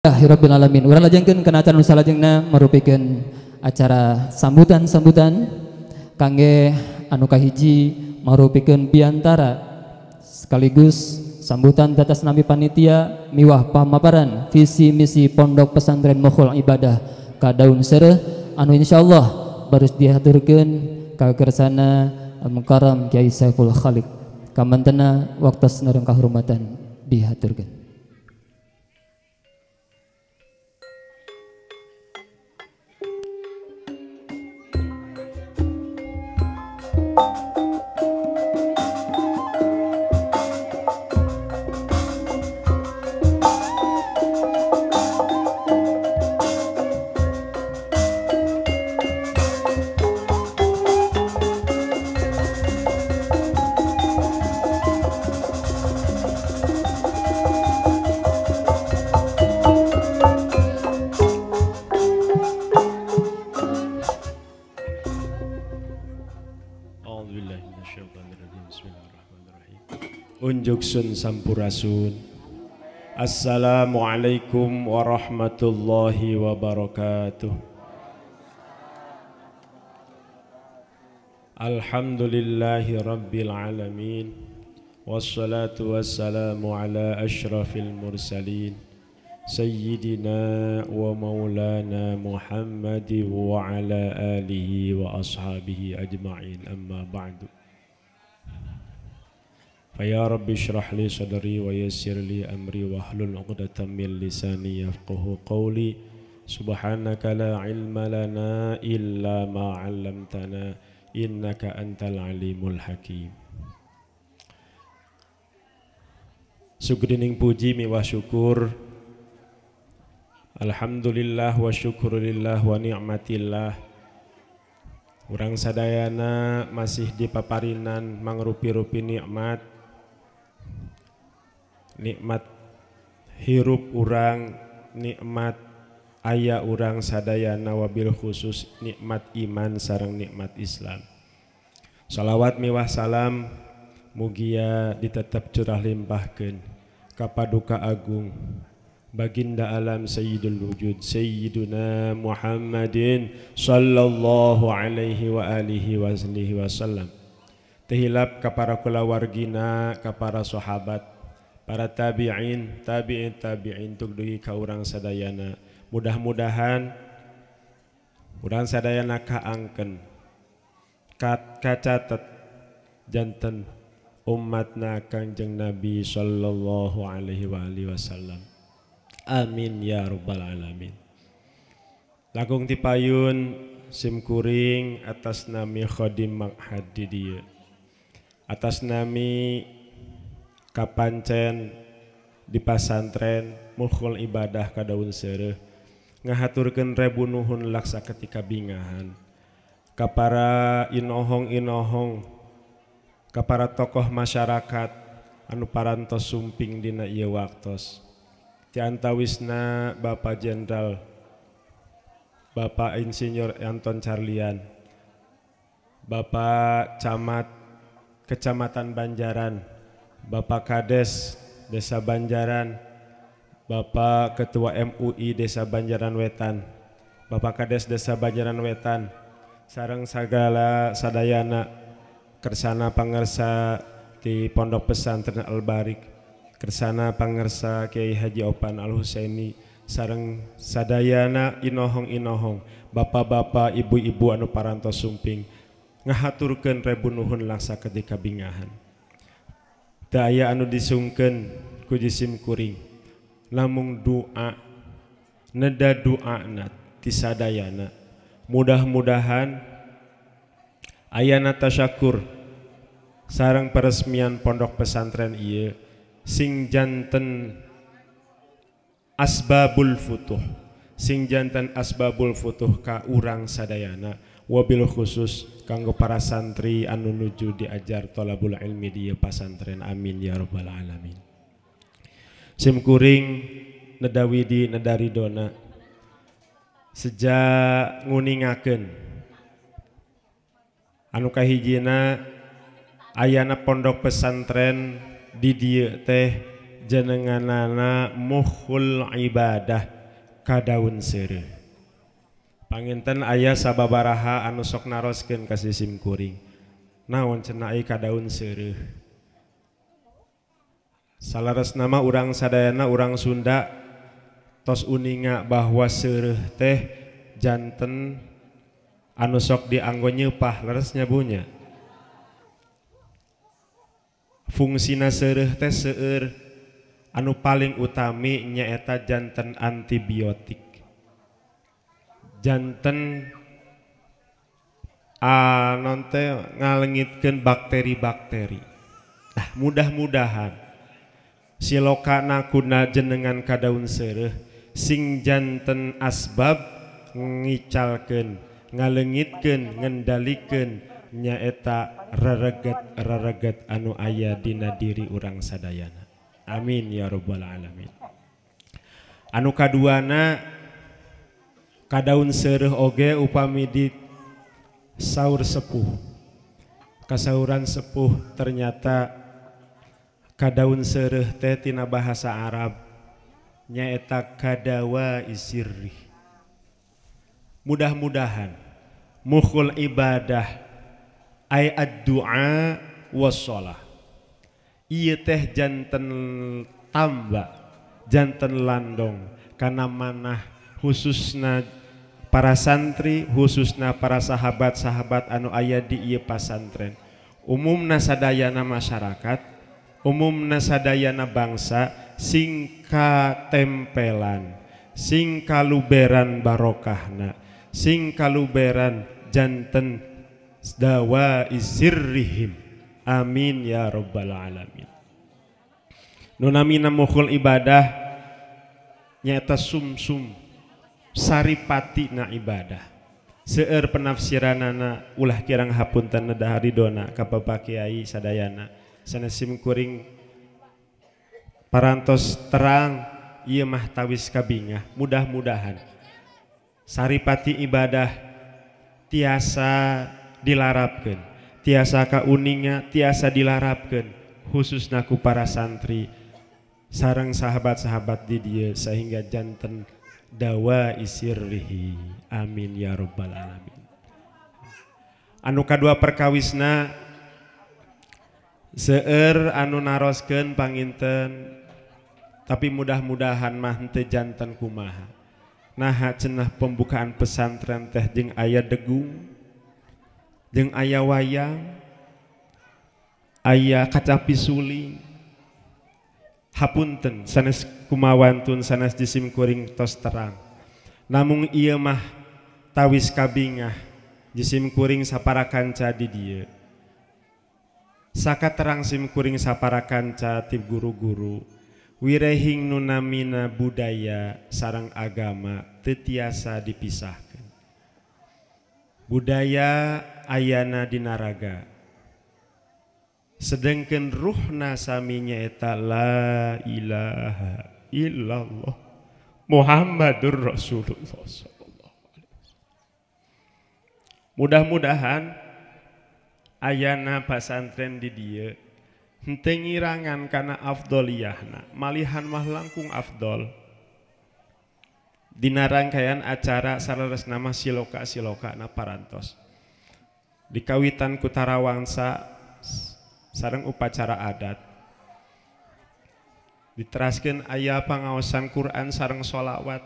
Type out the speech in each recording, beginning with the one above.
Rabbil alamin. Urang lajengkeun kana acara nu salajengna marupikeun acara sambutan-sambutan kangge anu kahiji marupikeun biantara sekaligus sambutan atas nami panitia miwah pamaparan visi misi Pondok Pesantren Mukhul Ibadah Kadaun Sereh anu insyaallah baris dihaturkeun ka kersana Al-Mukarram Kiai Saiful Khaliq. Kamantena waktos sareng kahormatan dihaturkeun. Unjuksun sampurasun. Assalamualaikum warahmatullahi wabarakatuh. Alhamdulillahi rabbil alamin. Wassalatu wassalamu ala ashrafil mursalin Sayyidina wa maulana Muhammad wa ala alihi wa ashabihi ajma'in. Amma ba'du. Ya Rabbi shrah li sadri wa yassir li amri wahlul 'uqdatam min lisani yafqahu qawli. Subhanaka la ilma lana illa ma 'allamtana innaka antal alimul hakim. Sugrining puji miwah syukur. Alhamdulillah wa syukurillah wa ni'matillah. Urang sadayana masih dipaparinan mangrupi-rupi nikmat. Nikmat hirup urang, nikmat aya urang sadayana wabil khusus nikmat iman sareng nikmat Islam. Salawat miwah salam mugia ditetep curah limpahkeun ka paduka agung baginda alam sayyidul wujud sayyiduna Muhammadin sallallahu alaihi wa alihi wasallam. Tehilap ka para kulawargina, ka para sahabat, para tabi'in, tabi'in, tabi'in tuk dugi ka urang sadayana. Mudah-mudahan urang sadayana kaangken, kacatet janten umatna Kangjeng Nabi sallallahu alaihi wa alihi wasallam. Amin ya rabbal alamin. Langkung tipayun simkuring atas nami Khadim Ma'had di dieu. Atas nami kapancen di pasantren Mukhul Ibadah Kadaun Sereh ngahaturkeun rebu nuhun laksa ketika bingahan ka para inohong-inohong, ka para tokoh masyarakat anu parantos sumping dina ieu waktos. Ti antawisna Bapak Jenderal Bapak Insinyur Anton Charliyan, Bapak Camat Kecamatan Banjaran, Bapak Kades Desa Banjaran, Bapak Ketua MUI Desa Banjaran Wetan, Bapak Kades Desa Banjaran Wetan, sareng sagala sadayana kersana pangersa di Pondok Pesantren Al Barik, kersana pangersa Kiai Haji Opan Al Husaini, sareng sadayana inohong-inohong, bapak-bapak, ibu-ibu anu parantos sumping ngahaturkeun rebu nuhun laksa ketika bingahan. Teu aya anu disungkeun ku jisim kuring, namung doa neda doana ti sadayana. Mudah-mudahan ayana tasyakur sareng peresmian pondok pesantren ieu sing janten asbabul futuh, sing janten asbabul futuh ka urang sadayana, wabil khusus kanggo para santri anu nuju diajar tolabul ilmi di pasantren. Amin ya rabbal alamin. Simkuring nedawidi nedaridona sejak nguningakeun anu kahijina ayana pondok pesantren di dieu teh jenenganana mukhul ibadah kadaun seureuh. Panginten aya sababaraha anu sok naroskeun ka sim kuring. Naon cenah ai kadaun seureuh? Salaresna mah urang sadayana urang Sunda tos uninga bahwa seureuh teh janten anu sok dianggo nyeupah leresnya bunya. Fungsina seureuh teh seueur anu paling utami nyaeta janten antibiotik. Janten anon teh ngalengitkeun bakteri-bakteri. Nah, mudah-mudahan silokana kuna jenengan kadaun seureuh sing janten asbab ngicalkeun, ngalengitkeun, ngendalikeun nyaeta rereget-rereget anu aya dina diri urang sadayana. Amin ya rabbal alamin. Anu kaduana kadaun seureuh oge upami di saur sepuh. Kasauran sepuh ternyata kadaun seureuh teh tina bahasa Arab nyaeta kadawa isirri. Mudah-mudahan mukhul ibadah ay ad-du'a was-shalah. Ieu teh janten tambah, janten landong kana manah khususna para santri, khususna para sahabat-sahabat anu aya di ieu pasantren. Umumna sadayana masyarakat, umumna sadayana bangsa sing katempelan, sing kaluberan barokahna, sing kaluberan janten dawa isirrihim. Amin ya rabbal alamin. Nu namina mukhul ibadah nyaeta sumsum saripati na ibadah. Seueur penafsiranana ulah kirang hapunten daharidona ka Bapak Kiai sadayana. Sanes sim kuring parantos terang ieu mah tawis kabingah. Mudah-mudahan saripati ibadah tiasa dilarapkeun, tiasa kauninga, tiasa dilarapkeun khususna ku para santri sareng sahabat-sahabat di dieu sehingga janten dawa isirrihi. Amin ya rabbal alamin. Anu kadua perkawisna seueur anu naroskeun panginten, tapi mudah-mudahan mah henteu janten kumaha. Naha cenah pembukaan pesantren teh jeung aya degung, jeung aya wayang, aya kacapi suling. Hapunten sanes kumawantun sanes jisim kuring tos terang. Namung ieu mah tawis kabingah jisim kuring sapara kanca di dieu. Saka terang sim kuring sapara kanca ti guru-guru wirehing nu namina budaya sareng agama teu tiasa dipisahkeun. Budaya ayana dina raga, sedengkeun ruhna sami nyaeta la ilaha illallah Muhammadur Rasulullah sallallahu alaihi wasallam. Mudah-mudahan ayana pasantren di dieu henteu ngirangan kana afdoliyahna, malihan mah langkung afdol. Dina rangkaian acara saleresna mah siloka-siloka na parantos. Dikawitan ku tarawangsa sareng upacara adat. Diteraskeun aya pangaosan Quran sareng sholawat.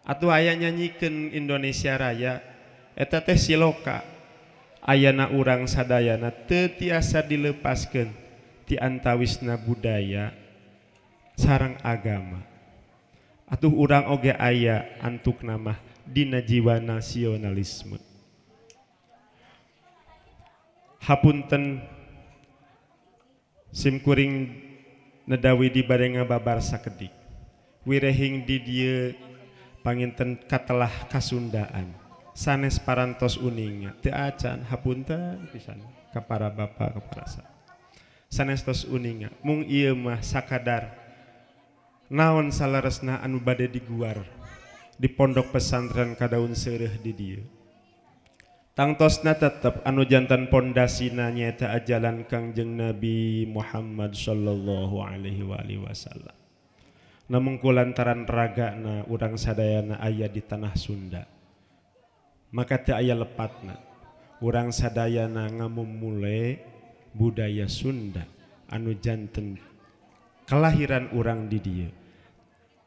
Atuh aya nyanyikeun Indonesia Raya eta teh siloka. Ayana urang sadayana teu tiasa dilepaskeun ti antawisna budaya sareng agama. Atuh urang oge aya antukna mah dina jiwa nasionalisme. Hapunten sim kuring nedawi di bade ngababar sakedik. Wirehing di dieu panginten katelah kasundaan. Sanes parantos uninga teu acan hapunten pisan ka para bapak ka para sanes tos uninga. Mung ieu mah sakadar naon saleresna anu bade diguar di pondok pesantren Kadaun Seureuh di dieu. Tangtosna tetep anu jantan pondasina nyaeta ajaran Kangjeng Nabi Muhammad sallallahu alaihi wa alihi wasallam. Namun kulantaran ragana urang sadayana aya di tanah Sunda, maka teu aya lepatna urang sadayana ngamumule budaya Sunda anu janten kelahiran urang di dieu.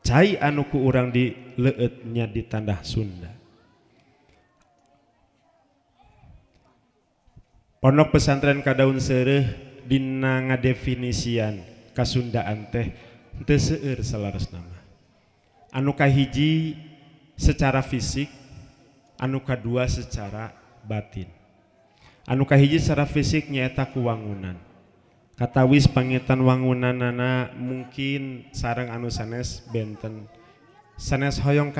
Cai anu ku urang di leueutnya di tanah Sunda. Pondok pesantren Kadaun Seureuh dina ngadefinisian kasundaan teh teu seueur salaresna mah. Anu kahiji secara fisik, anu kadua secara batin. Anu kahiji secara fisik nyaeta ku wangunan. Katawis pangitan wangunanana mungkin sareng anu sanes benten. Sanes hoyong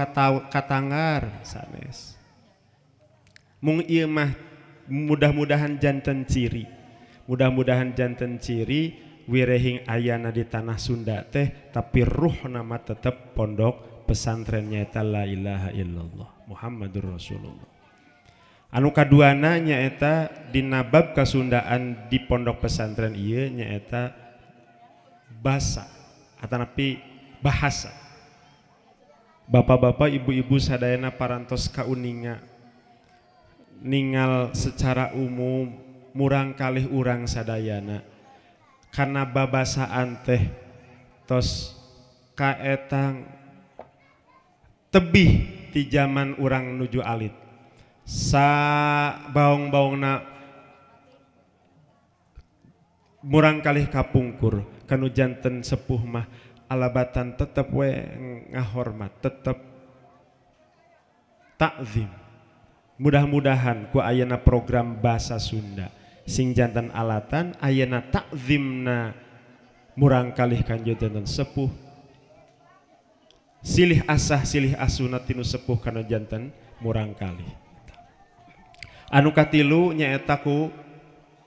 katanggar sanes. Mung ieu mah mudah-mudahan janten ciri. Mudah-mudahan janten ciri wirehing ayana di tanah Sunda teh tapi ruh nama tetep pondok pesantren nyaeta la ilaha illallah Muhammadur Rasulullah. Anu kaduana nyaeta dina bab kasundaan di pondok pesantren ieu nyaeta basa atanapi bahasa. Bapak-bapak, ibu-ibu sadayana parantos kauninga ningal secara umum murang kalih urang sadayana karena babasaan teh tos kaetang tebih ti zaman urang nuju alit. Sa baong-baongna murang kalih kapungkur kanu janten sepuh mah alabatan tetep we ngahormat, tetep takzim. Mudah-mudahan ku ayana program bahasa Sunda sing janten alatan ayana takzimna murang kalih kanjo janten sepuh, silih asah silih asuna tinu sepuh kana janten murang kalih. Anu katilu nyaeta ku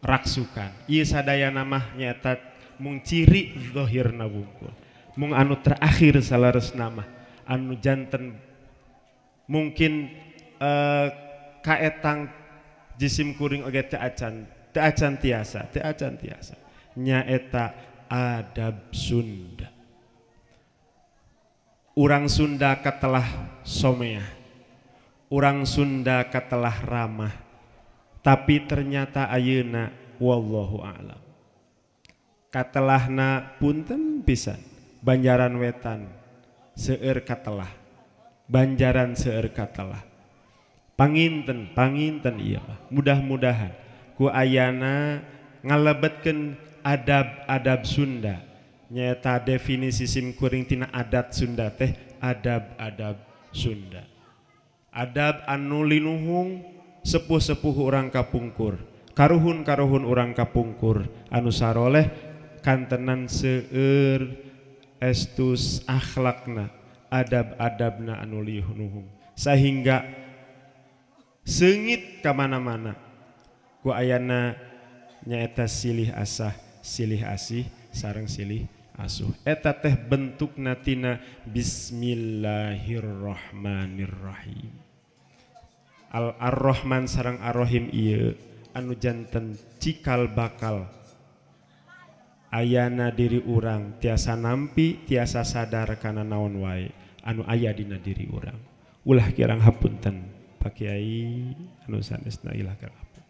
raksukan. Ieu sadayana mah nyaeta mung ciri zahirna wungkul. Mung anu terakhir salaresna mah anu janten mungkin kaetang jisim kuring oge teu acan tiasa nyaeta adab Sunda. Urang Sunda katelah someah, urang Sunda katelah ramah, tapi ternyata ayeuna wallahu a'lam katelahna punten pisan. Banjaran Wetan seueur katelah, Banjaran seueur katelah. Panginten, panginten iya mah. Mudah-mudahan ku ayana ngalebetkeun adab-adab Sunda. Nyaeta definisi sim kuring tina adat Sunda teh adab-adab Sunda. Adab anu linuhung sepuh-sepuh urang kapungkur, karuhun-karuhun urang kapungkur anu saroleh kantenan seueur estus akhlakna, adab-adabna anu linuhung sehingga seungit ka mana-mana ku ayana nyaeta silih asah, silih asih, sareng silih asuh. Eta teh bentukna tina bismillahirrahmanirrahim. Al Ar-Rahman sareng Ar-Rahim ieu anu janten cikal bakal ayana diri urang tiasa nampi, tiasa sadar kana naon wae anu aya dina diri urang. Ulah kirang hapunten Pak Kiai anu sanesna ilah kirang hapunten.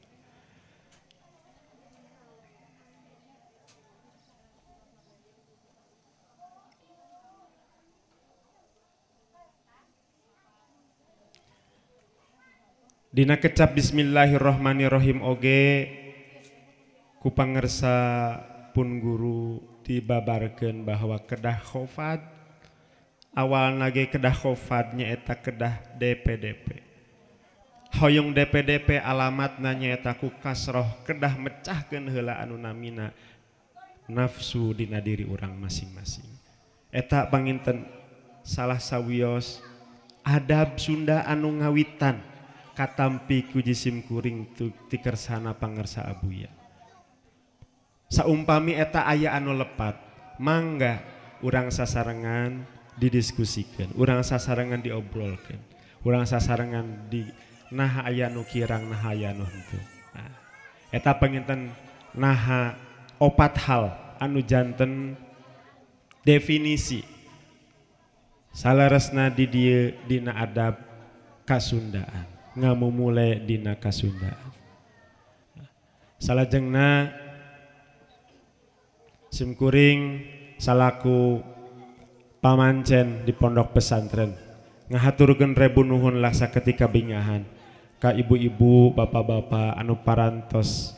Dina kecap bismillahirrahmanirrahim oge ku pangersa pun guru dibabarkeun bahwa kedah khofad awalna ge kedah khofad nyaeta kedah DPDP. Hoyong DPDP alamatna nyaeta ku kasroh kedah mecahkeun heula anu namina nafsu dina diri urang masing-masing. Eta panginten salah sawios adab Sunda anu ngawitan katampi ku jisim kuring ti kersana pangersa abuya. Saumpami eta aya anu lepat, mangga urang sasarengan didiskusikeun, urang sasarengan diobrolkeun, urang sasarengan di Nah aya nu kirang nah aya nu henteu. Nah, eta panginten naha opat hal anu janten definisi saleresna di dieu dina adab kasundaan ngamumule dina kasundaan. Salajengna simkuring salaku pamancen di pondok pesantren ngahaturkeun rebu nuhun laksa ketika bingahan ka ibu-ibu bapak-bapak anu parantos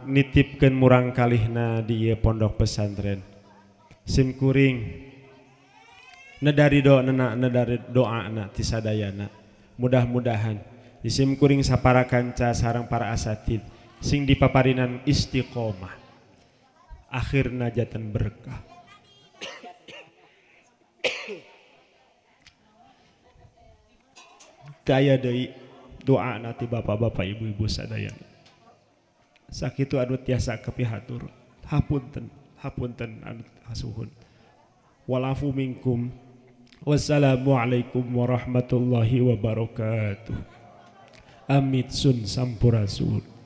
nitipkeun murang kalihna di ieu pondok pesantren. Simkuring nedari doa nedari doana ti sadayana mudah-mudahan di simkuring sapara kanca sareng para asatid sing dipaparinan istiqomah akhirna jatan berkah. Daya deui doana ti bapak-bapak ibu-ibu sadayana. Sakitu anu tiasa kapihatur. Hapunten, hapunten anu kasuhun. Walafu minkum. Wassalamualaikum warahmatullahi wabarakatuh. Amit sun sampurasun.